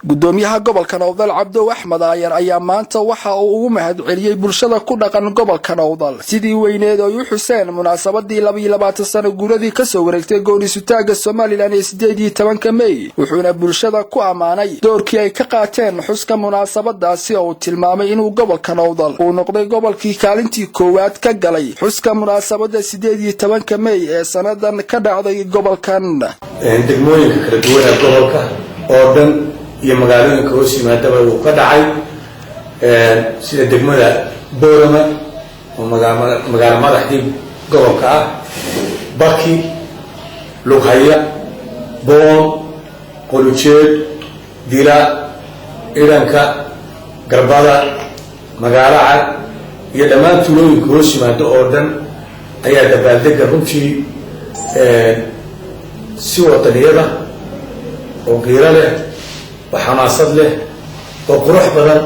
Gudoomiyaha gobolka Nowdal, Cabdow Axmed Aayar, ayaa maanta waxa uu ugu mahad celiyey bulshada ku dhaqan gobolka Nowdal sidii weyneed ay u xuseen munaasabadii 22 sano guuradii kasoo wareegtay goonisutaaga Somaliland ee 18-ka Mey, wuxuuna bulshada ku ammaanay doorkii ay ka qaateen xuska munaasabadaasi, oo uu tilmaamay inuu gobolka Nowdal uu noqday gobolkii kaalintii koowaad ka galay xuska munaasabada 18-ka Mey ee sanadan ka dhacday gobolkan. Degmooyinka kala duwan ee gobolka oo dhan iyo magaalooyinka hoos yimaadaba wuu ka dhacay, sida degmada Boorama oo magaalo madaxdii gobolka ah, Baki, Lughaya, Boon, Qolujeed, Dila, Idhanka, Garbada, Magaalo Cad iyo dhammaan tuulooyinka hoos yimaado oo dhan ayaa dabaaldega runtii si wadaniyada oo qiiro leh oo xamaasad leh oo qurux badan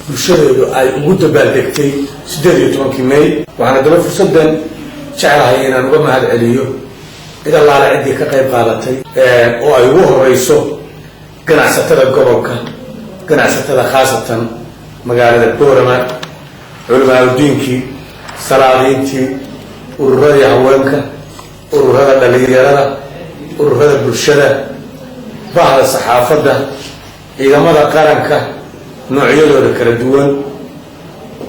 bulshadeedu ay ugu dabaaldegtay 18-kii May. Waxaan haddaba fursaddan jeclahay inaan uga mahad celiyo cid allaale ciddii ka qayb qaadatay, oo ay ugu horeyso ganacsatada gobolka, ganacsatada khaasatan magaalada Boorama, culimaadudiinkii, salaadiintii, ururadii haweenka, ururada dhalinyarada, ururada bulshada, bahda saxaafadda, ciidamada qaranka noocyadooda kala duwan,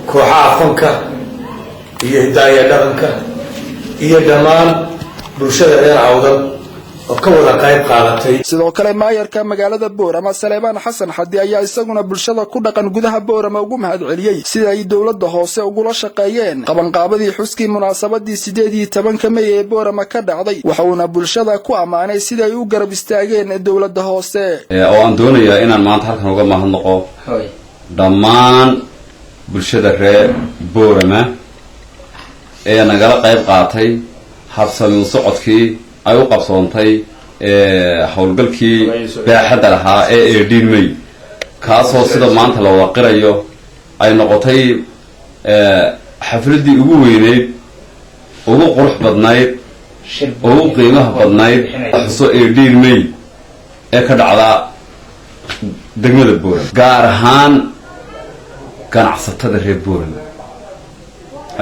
kooxaha fanka iyo hidaaya dhaqanka, iyo dhammaan bulshada reer Awdal oo ka wada qayb qaadatay. Sidoo kale, maayarka magaalada Boorama, Saleebaan Xasan Xadi, ayaa isaguna bulshada ku dhaqan gudaha Boorama ugu mahad celiyey sida ay dowladda hoose ugula shaqeeyeen qabanqaabadii xuskii munaasabadii 18-ka Mey ee Boorama ka dhacday, waxauna bulshada ku ammaanay sida ay u garab istaageen dowladda hoose. Oo aan doonayaa inaan maanta halkan uga mahadnaqo dhammaan bulshada reer Boorama ee nagala qayb qaatay habsami u socodkii ay u qabsoontay howlgalkii baaxadda lahaa ee 18 May, kaasoo sida maanta la wada qirayo ay noqotay xafladdii ugu weyneyd, ugu qurux badnayd, ugu qiimaha badnayd xuso 18 May ee ka dhacda degmada Boorama. Gaar ahaan ganacsatada reer Boorama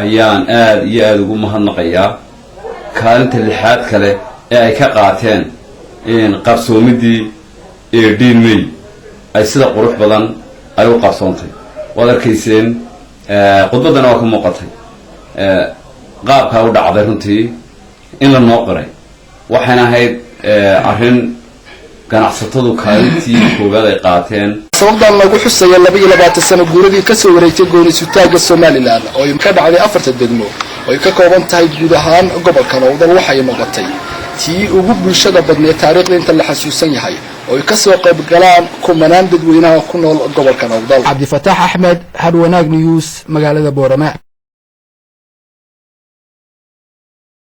ayaan aada iyo aada ugu mahadnaqayaa kaalinta lixaad kale ee ay ka qaateen qabsoomidii 18 May ay sida qurux badan ay u qabsoontay. Waad arkayseen, khudbaddana waa ka muuqatay qaabkaa u dhacday. Runtii in la noo qiray waxayna ahayd arrin ganacsatadu kaalintii koowaad ay qaateen. Sababdan lagu xusaya 22 sano guuradii kasoo wareegtay goonisutaaga Somaliland oo ay ka dhacday afarta degmo oo ay ka kooban tahay guud ahaan gobolka Nowdal waxay noqotay tii ugu bulshada badneed taariikhda inta la xasuusan yahay, oo ay kasoo qayb galaan kumanaan dadweynaha ku nool gobolka Nowdal. Cabdifataax Axmed, Hadhwanaag News, magaalada Boorama.